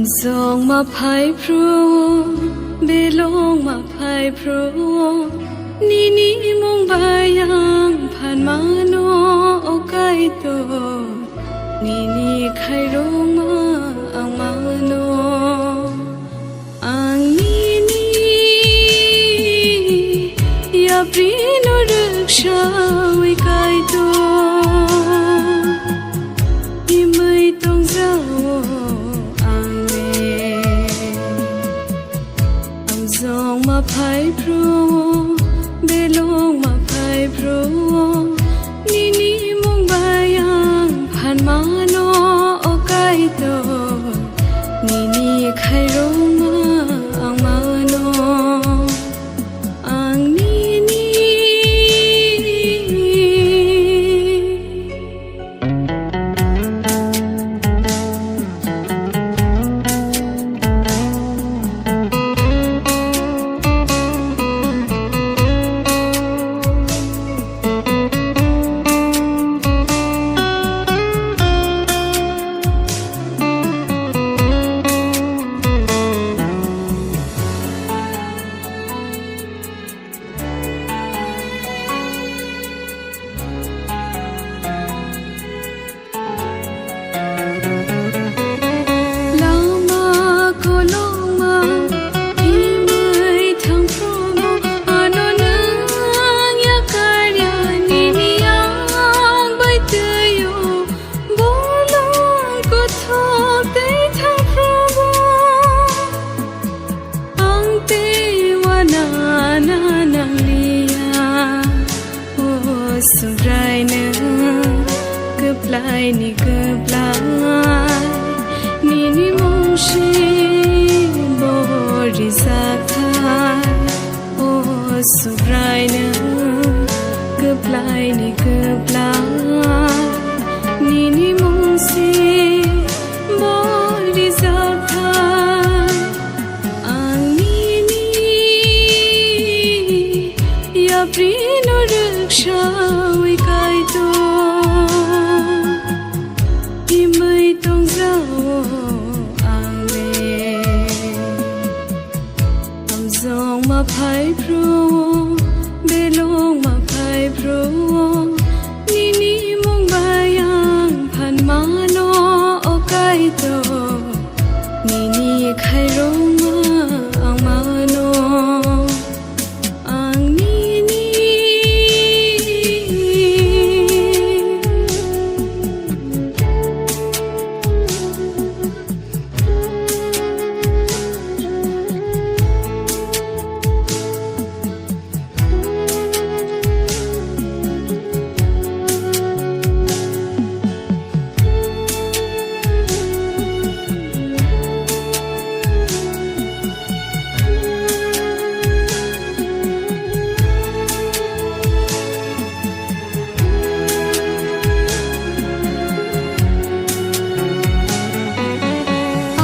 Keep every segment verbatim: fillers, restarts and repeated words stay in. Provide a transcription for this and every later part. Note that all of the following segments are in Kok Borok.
Jongma phai phru, belongma phai phru, nini mung bai ang phan mano, o Kaitor, nini khairokma ang mano. Ang nini yapri no rwksawi Kaitor, imwi tongjao ang le. Amjongma phai phru, belongma phai phru, nini mung bai ang phan mano, o Kaitor, nini khairokma ang mano. Ang nini. Lama koloma imwi thangphrumo, ano nwng yakar ya nini ang bai twi-o, bolong kothok tei thangphrumo. Ang tei uanana nangliya, o Subrai nwng kwplai ni kwplai, nini mung se bo rijak thai, o Subrai nwng kwplai ni kwplai, nini mung se bo rijak thai. Ang nini yapri no rwksawi Kaitor, imwi tongjao ang le. Amjongma phai phru, belongma phai phru, nini mung bai ang phan mano, o Kaitor, nini khairokma ang mano. Ang nini.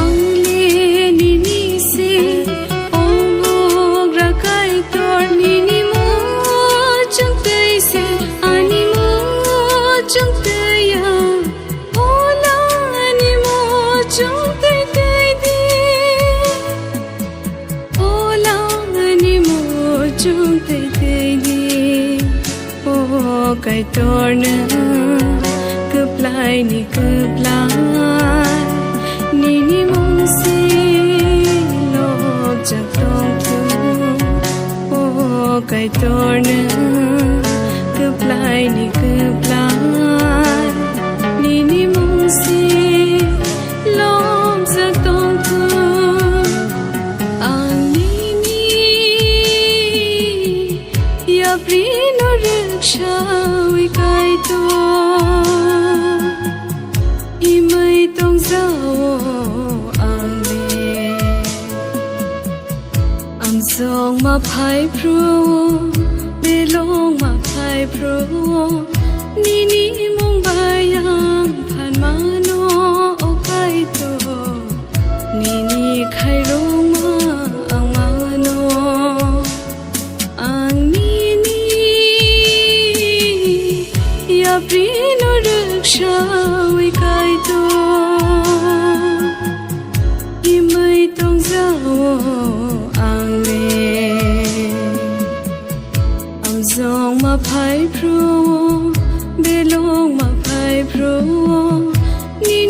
Ang le nini se, o Bubagra Kaitor, nini muchung twi se, ani muchung twi ya. Ola ani muchung twi twi di. Ola ani muchung twi twi di. O Kaitor nwng kwplai ni kwplai, nini mung se lobjak tong thung. O Kaitor nwng kwplai ni kwplai, nini mung se lobjak tong thung. Ang nini yapri no rwksawi Kaitor, imwi tongjao ang le. Amjongma phai phru, belongma phai phru, nini mung bai ang phan mano, o Kaitor, nini khairokma ang mano. Ang nini yapri no rwksawi Kaitor. Phai phru, belong ma phai phru, nini